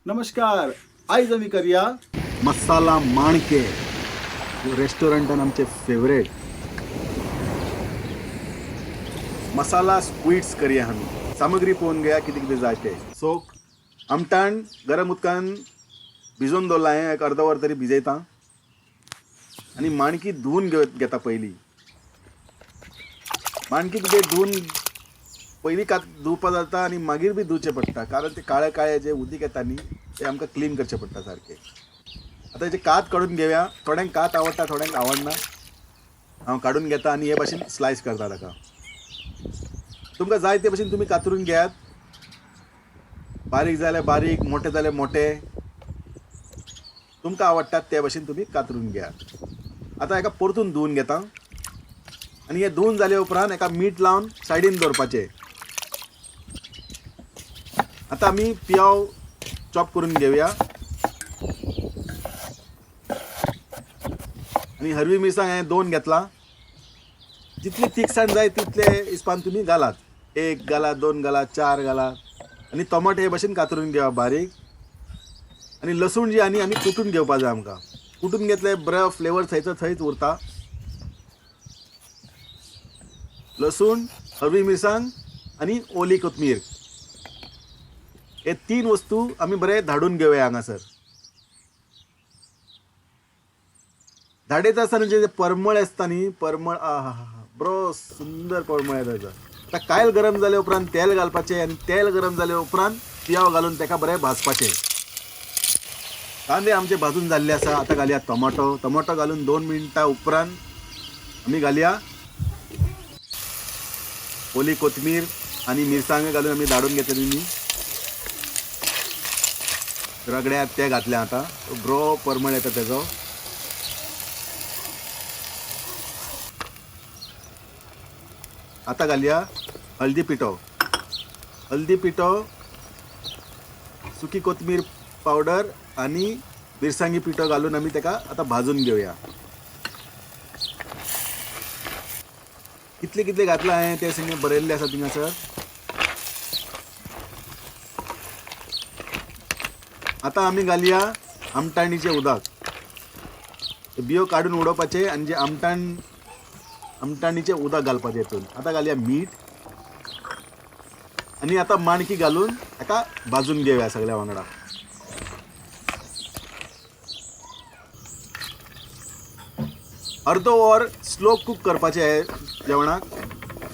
नमस्कार. आयज आमी करया मसाला माणके. रेस्टॉरंटान आमचे फेवरेट मसाला स्क्विड्स करया आमी. सामग्री पळोवन घेया कितें कितें जाय तें. सो आमटाण गरम उदकान भिजोवन दवरलां हांवें, एक अर्द वर तरी भिजयता. आनी माणकी धुवन घेता पयलीं. माणकी कितें धुवन पयलीं कात धुवपा जाता आनी मागीर बी धुवचें पडटा, कारण ते काळे काळे जे उदीक येता न्ही ते आमकां क्लीन करचें पडटा सारकें. आतां हेचे कात काडून घेवया. थोड्यांक कात आवडटा, थोड्यांक आवडना. हांव काडून घेता आनी हे भाशेन स्लायस करता ताका. तुमकां जाय ते भाशेन तुमी कातरून घेयात. बारीक जाल्यार बारीक, मोटे जाल्यार मोटे, तुमकां आवडटात ते भाशेन तुमी कातरून घेयात. आतां हेका परतून धुवन घेता आनी हे धुवन जाले उपरांत हेका मीठ लावन सायडीन दवरपाचें. आतां आमी पियाव चॉप करून घेवया आनी हरवी मिरसांग हांवें 2 घेतला. जितली तिखसाण जाय तितले हिसपान तुमी घालात. 1 घाला, 2 घाला, 4 घाला. आनी टोमाटो हे भाशेन कातरून घेवप बारीक. आनी लसूण जी आनी आमी कुटून घेवपा जाय आमकां. कुटून घेतले बरो फ्लेवर थंयच थंयच उरता. लसूण, हरवी मिरसांग आनी ओली कोथमीर हे 3 वस्तू आमी बरे धाडून घेवया हांगासर. धाडयता आसतना जे परमळ आसता न्ही, परमळ आहा बरो सुंदर परमळ येता तेजो. आतां कायल गरम जाले उपरांत तेल घालपाचें आनी तेल गरम जाले उपरांत पियाव घालून ताका बरें भाजपाचें. कांदे आमचे भाजून जाल्ले आसा. आतां घालया टोमाटो. टोमाटो घालून 2 मिनटां उपरांत आमी घालया ओली कोथमीर आनी मिरसांग घालून आमी धाडून घेतले न्ही रगड्याक ते घातले. आतां बरो परमळ येता तेजो. आतां घालया हळदी पिठो. हळदी पिठो, सुकी कोथमीर पावडर आनी मिरसांगी पिठो घालून आमी ताका आतां भाजून घेवया. कितले कितले घातलां हांवें तें सगळें बरयल्लें आसा थिंगासर. आतां आमी घालया आमटाणीचें उदक. बियो काडून उडोवपाचें आनी जे आमटाणीचें उदक घालपाचें हितून. आतां घालया मीठ आनी आतां माणकी घालून ताका भाजून घेवया सगळ्या वांगडा. अर्दो वर स्लो कूक करपाचें हे जेवणाक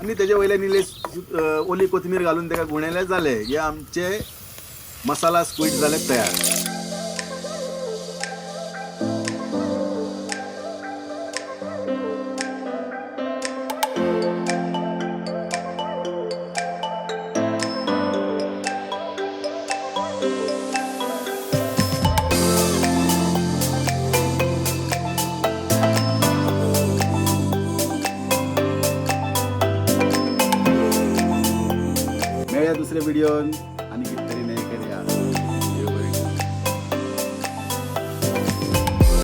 आनी तेजे वयल्यान इल्ले ओली कोथमीर घालून ताका गुणयल्यार जालें. हे आमचे मसाला स्क्वीड जाले तयार. मेळया दुसरे व्हिडियोन.